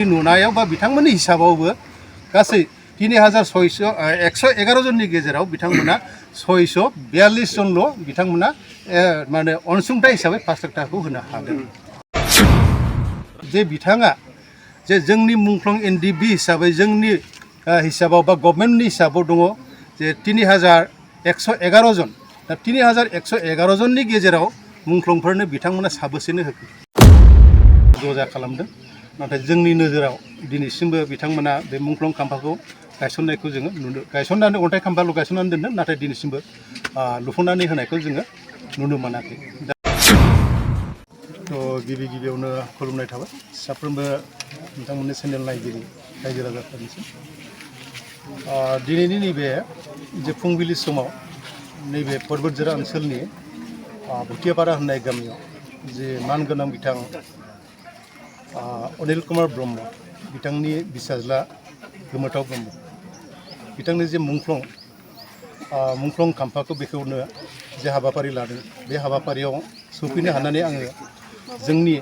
नुनायाव बा बिथांमोननि हिसाबावबो गासै 111 जननि गेजेराव बिथांमोना 642 जनल' बिथांमोना माने अनसुंथाइ हिसाबै 5 लाख थाखाखौ होनो हादों। जे बिथाङा जे जोंनि मुंख्लं एनडिबि हिसाबै जोंनि हिसाबाव बा गभर्नमेन्टनि हिसाबाव दङ जे 3111 जन। दा 3111 जननि गेजेराव मुंख्लंफोरनो बिथांमोना साबेसेनो होखो जजा खालामदों। नाथाय जोंनि नोजोराव दिनैसिमबो बिथांमोना बे मुंख्लं खाम्फाखौ गायसननायखौ जोङो गायसननानै अन्थाइ खाम्फाल' गायसननानै दोनदों, नाथाय दिनैसिमबो लुफुंनानै होनायखौ जोङो नुनो मोनाखै। थ' गिबियावनो खुलुमनाय थाबाय साफ्रोमबो नोंथांमोननि चेनेल नायगिरि रायजो राजाफोरनिसिम। दिनैनि नैबे जे फुंबिलि समाव नैबे पर्बतजरा ओनसोलनि भुटियापारा होननाय गामियाव जे मानगोनां बिथां अनिल कुमार ब्रह्म बिथांनि बिसाज्ला गोमोथाव ब्रह्म बिथांनि जे मुंख्लं खाम्फाखौ बेखौनो जे हाबाफारि लादों, बे हाबाफारियाव सफैनो हानानै आङो जोंनि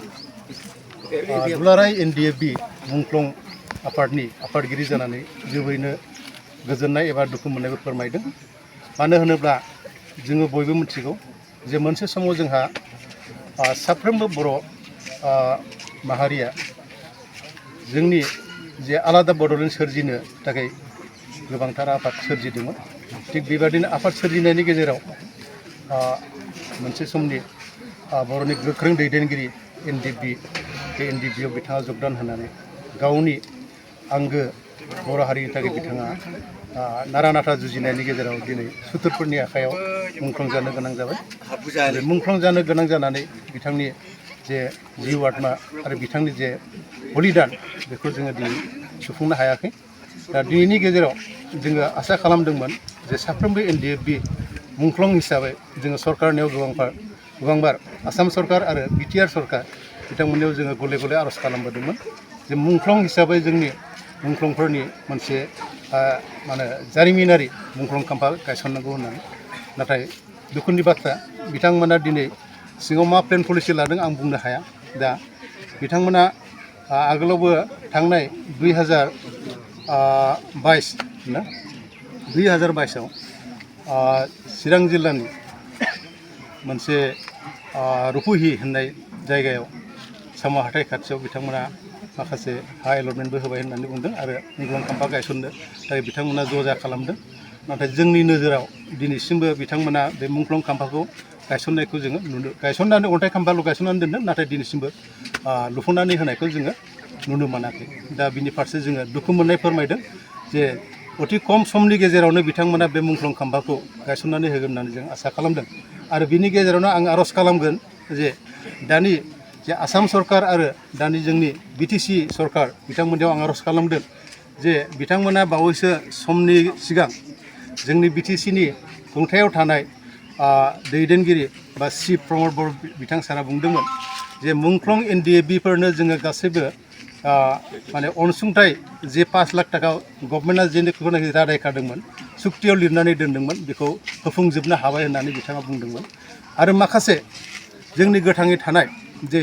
दुलाराय एनडिएफबि मुंख्लं आफादनि आफादगिरि जानानै जोबोरैनो गोजोननाय एबा दुखु मोननायबो फोरमायदों। मानो होनोब्ला जोङो बयबो मिथिगौ जे मोनसे समाव जोंहा साफ्रोमबो बर' माहारिया जोंनि जे आलादा बड'लेण्ड सोरजिनो थाखाय गोबांथार आफाद सोरजिदोंमोन। थिग बेबादिनो आफाद सोरजिनायनि गेजेराव मोनसे समनि बर'नि गोख्रों दैदेनगिरि एनडिएफबि, बे एनडिएफबियाव बिथाङा जगदान होनानै गावनि आंगो बर' हारिनि थाखाय बिथाङा नारा नाथा जुजिनायनि गेजेराव दिनै सुथुरफोरनि आखायाव मुंख्लं जानो गोनां जाबाय। बे मुंख्लं जानो गोनां जानानै बिथांनि जे जिउ आत्मा आरो बिथांनि जे बलिदान बेखौ जोङो दिनै सुफुंनो हायाखै। दा दिनैनि गेजेराव जोङो आसा खालामदोंमोन जे साफ्रोमबो एनडिएफबि मुंख्लं हिसाबै जोङो सरकारनियाव गोबांबार आसाम सरकार आरो बिटिआर सरकार बिथांमोननियाव जोङो गले गले आर'ज खालामबोदोंमोन जे मुंख्लं हिसाबै जोंनि मुंख्लंफोरनि मोनसे माने जारिमिनारि मुंख्लं खाम्फा गायसननांगौ होननानै। नाथाय दुखुनि बाथ्रा बिथांमोना दिनै सिङाव मा प्लेन पलिसि लादों आं बुंनो हाया। दा बिथांमोना आगोलावबो थांनाय 2022 चिरां जिल्लानि मोनसे रुपुहि होननाय जायगायाव साम' हाथाइ खाथियाव बिथांमोना माखासे हा एलटमेन्टबो होबाय होननानै बुंदों आरो मुंख्लं खाम्फा गायसननो थाखाय बिथांमोना जजा खालामदों। नाथाय जोंनि नोजोराव दिनैसिमबो बिथांमोना बे मुंख्लं खाम्फाखौ गायसननायखौ जोङो गायसननानै अन्थाइ खाम्फाल' गायसननानै दोनदों, नाथाय दिनैसिमबो लुफुंनानै होनायखौ जोङो नुनो मोनाखै। दा बिनि फारसे जोङो दुखु मोननाय फोरमायदों जे अति खम समनि गेजेरावनो बिथांमोना बे मुंख्लं खाम्फाखौ गायसननानै होगोन होननानै जों आसा खालामदों। आरो बिनि गेजेरावनो आं आर'ज खालामगोन जे दानि जे आसाम सरकार आरो दानि जोंनि बिटिसि सरकार बिथांमोननियाव आं आर'ज खालामदों जे बिथांमोना बावैसो समनि सिगां जोंनि बिटिसिनि खुंथायाव थानाय दैदेनगिरि बा चिफ प्रमद बर' बिथां सारा बुंदोंमोन जे मुंख्लं एनडिएफबिफोरनो जोङो गासैबो माने अनसुंथाइ जे 5 लाख थाखा गभर्नमेन्टआ जेखौनाखि रादाय खादोंमोन, सुक्तियाव लिरनानै दोनदोंमोन, बेखौ होफुंजोबनो हाबाय होननानै बिथाङा बुंदोंमोन। आरो माखासे जोंनि गोथाङै थानाय जे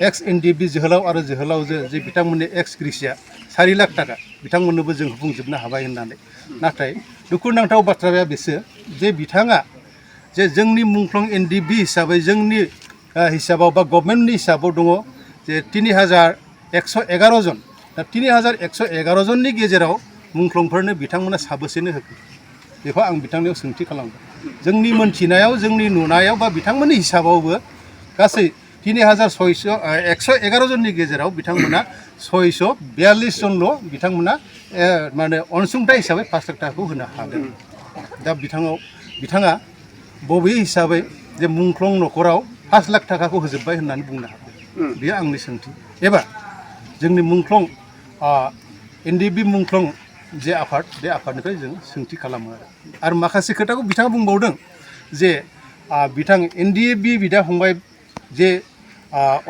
एक्स एनडिएफबि जोहोलाव आरो जोहोलावजो जे बिथांमोननि एक्स ग्रेसिया 4 लाख थाखा बिथांमोननोबो जों होफुंजोबनो हाबाय होननानै। नाथाय दुखुनांथाव बाथ्राया बेसो जे बिथाङा जे जोंनि मुंख्लं एनडिएफबि हिसाबै जोंनि हिसाबाव बा गभर्नमेन्टनि हिसाबाव दङ जे 3111 जन। दा 3111 जननि गेजेराव मुंख्लंफोरनो बिथांमोना साबेसेनो होखो बेखौ आं बिथांनियाव सोंथि खालामदों। जोंनि मोनथिनायाव जोंनि नुनायाव बा बिथांमोननि हिसाबावबो गासै 111 जननि गेजेराव बिथांमोना 642 जनल' बिथांमोना माने अनसुंथाइ हिसाबै 5 लाख थाखाखौ होनो हादों। दा बिथाङा बबे हिसाबै जे मुंख्लं न'खराव 5 लाख थाखाखौ होजोब्बाय होननानै बुंनो हागोन, बेयो आंनि सोंथि। एबा जोंनि मुंख्लं एनडिएफबि मुंख्लं जे आफाद, बे आफादनिफ्राय जों सोंथि खालामो। आरो माखासे खोथाखौ बिथाङा बुंबावदों जे बिथां एनडिएफबि बिदा फंबाय जे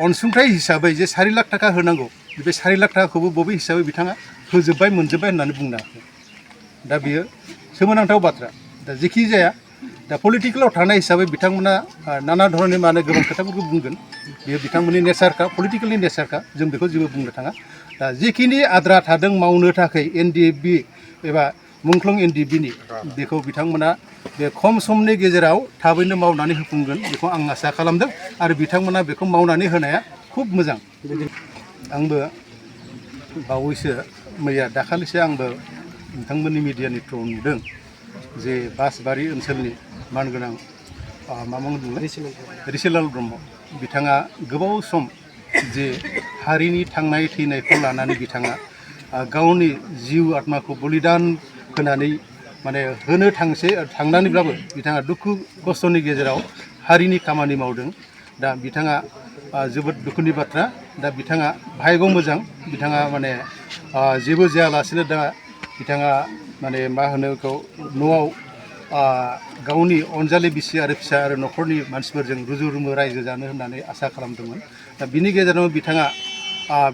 अनसुंथाइ हिसाबै जे 4 लाख थाखा होनांगौ, बे 4 लाख थाखाखौबो बबे हिसाबै बिथाङा मोनजोब्बाय होननानै बुंनो हागोन। दा बियो सोमोनांथाव बाथ्रा। दा जेखि जाया दा पलिटिकेलाव थानाय हिसाबै बिथांमोना नाना धरननि गोबां खोथाफोरखौ बुंगोन, बेयो बिथांमोननि नेचारखा, पलिटिकेलनि नेचारखा, जों बेखौ जेबो बुंनो थाङा। दा जिखिनि आद्रा थादों मावनो थाखाय एनडिएफबि एबा मुंख्लं एनडिएफबिनि बेखौ बिथांमोना बे खम समनि गेजेराव थाबैनो मावनानै होफुंगोन बेखौ आं आसा खालामदों आरो बिथांमोना बेखौ मावनानै होनाया खुब मोजां। आंबो बावैसो मैया दाखालिसो आंबो नोंथांमोननि मिडियानि थ्रुआव नुदों जे बासबारि ओनसोलनि मानगोनां मामोन बुंलाय रिसिलाल ब्रह्म बिथाङा गोबाव सम जे हारिनि थांनाय थैनायखौ लानानै बिथाङा गावनि जिउ आत्माखौ बलिदान होनानै माने होनो थांनानैब्लाबो बिथाङा दुखु खस्थ'नि गेजेराव हारिनि खामानि मावदों। दा बिथाङा जोबोद दुखुनि बाथ्रा। दा बिथाङा भाग्य मोजां बिथाङा माने जेबो जायालासेनो दा बिथाङा माने मा होनो बेखौ न'आव गावनि अनजालि बिसि आरो फिसा आरो न'खरनि मानसिफोरजों रुजु रुमु रायजो जानो होननानै आसा खालामदोंमोन। दा बिनि गेजेराव बिथाङा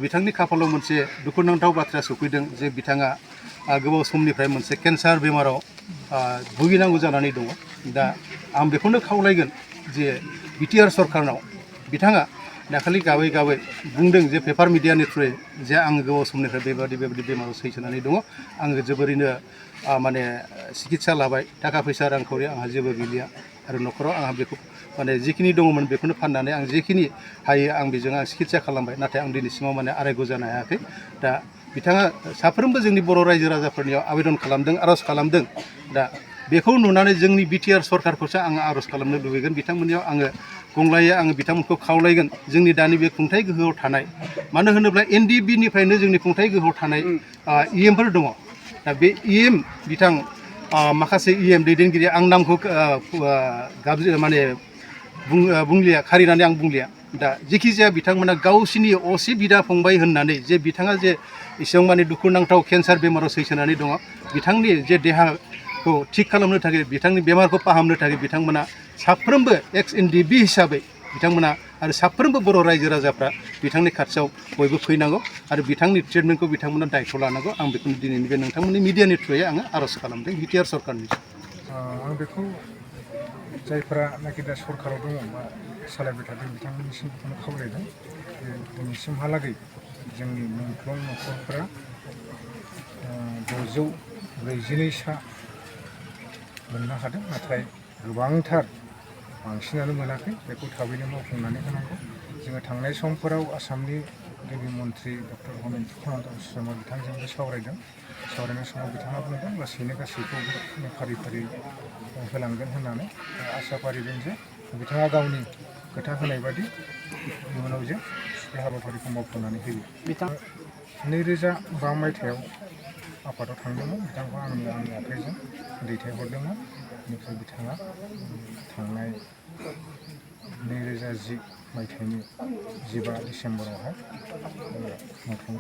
बिथांनि खाफालाव मोनसे दुखुनांथाव बाथ्रा सफैदों जे बिथाङा गोबाव समनिफ्राय मोनसे केन्सार बेमाराव भुगिनांगौ जानानै दङ। दा आं बेखौनो खावलायगोन जे बिटिआर सरकारनाव बिथाङा दाखालि गाबै गाबै बुंदों जे पेपार मिडियानि थ्रुयै जे आङो गोबाव समनिफ्राय बेबायदि बेमाराव सैसोनानै दङ आङो जोबोरैनो माने सिकित्सा लाबाय थाखा फैसा रांखावरि आंहा जेबो गैलिया आरो न'खराव आंहा बेखौ माने जिखिनि दङमोन बेखौनो फाननानै आं जिखिनि हायो आं बेजों आं सिकित्सा खालामबाय नाथाय आं दिनैसिमाव माने आरायग' जानो हायाखै। दा बिथाङा साफ्रोमबो जोंनि बर' रायजो राजाफोरनियाव आवेदन खालामदों आर'ज खालामदों। दा बेखौ नुनानै जोंनि बिटिआर सरकारखौसो आङो आर'ज खालामनो लुबैगोन बिथांमोननियाव आङो गंग्लायै आङो बिथांमोनखौ खावलायगोन जोंनि दानि बे खुंथाय गोहोआव थानाय मानो होनोब्ला एनडिएफबिनिफ्रायनो जोंनि खुंथाय गोहोआव थानाय इएमफोर दङ। दा बे इएम बिथां माखासे इएम दैदेनगिरि आं नामखौ माने बुंलिया खारिनानै आं बुंलिया। दा जेखि जाया बिथांमोना गावसिनि असे बिदा फंबाय होननानै जे बिथाङा जे इसेबां माने दुखुनांथाव केन्सार बेमाराव सैसोनानै दङ बिथांनि जे देहाखौ थिग खालामनो थाखाय बिथांनि बेमारखौ फाहामनो थाखाय बिथांमोना साफ्रोमबो एक्स एनडिएफबि हिसाबै बिथांमोना आरो साफ्रोमबो बर' रायजो राजाफ्रा बिथांनि खाथियाव बयबो फैनांगौ आरो बिथांनि ट्रिटमेन्टखौ बिथांमोना दायथ' लानांगौ। आं बेखौनो दिनैनि बे नोंथांमोननि मिडियानि थ्रुयै आङो आर'ज खालामदों बिटिआर सरकारनि। आं बेखौ जायफोरा नाखि दा सरकाराव दङ बा सालायबाय थादों बिथांमोननिसिम बेखौनो खावलायदों जे दिनैसिमहालागै जोंनि मुंख्लं न'खरफोरा 642 मोननो हादों नाथाय गोबांथार बांसिनानो मोनाखै। बेखौ थाबैनो मावफुंनानै होनांगौ। जोङो थांनाय समफोराव आसामनि गिबि मन्त्रि डक्टर हेमन्त शर्मा बिथांजोंबो सावरायदों। सावरायनाय समाव बिथाङा बुंदों लासैनो गासैखौबो फारि फारि होलांगोन होननानै आसा फारिदों जे बिथाङा गावनि खोथा होनाय बादि इयुनाव जे बे हाबाफारिखौ मावफुंनानै होयो। बिथाङा 2005 मायथाइयाव आफादाव थांदोंमोन बिथांखौ आंनि आखाइजों दैथायहरदोंमोन। बेनिफ्राय बिथाङा थांनाय 2010 मायथाइनि 15 डिसेम्बरावहाय मुंख्लं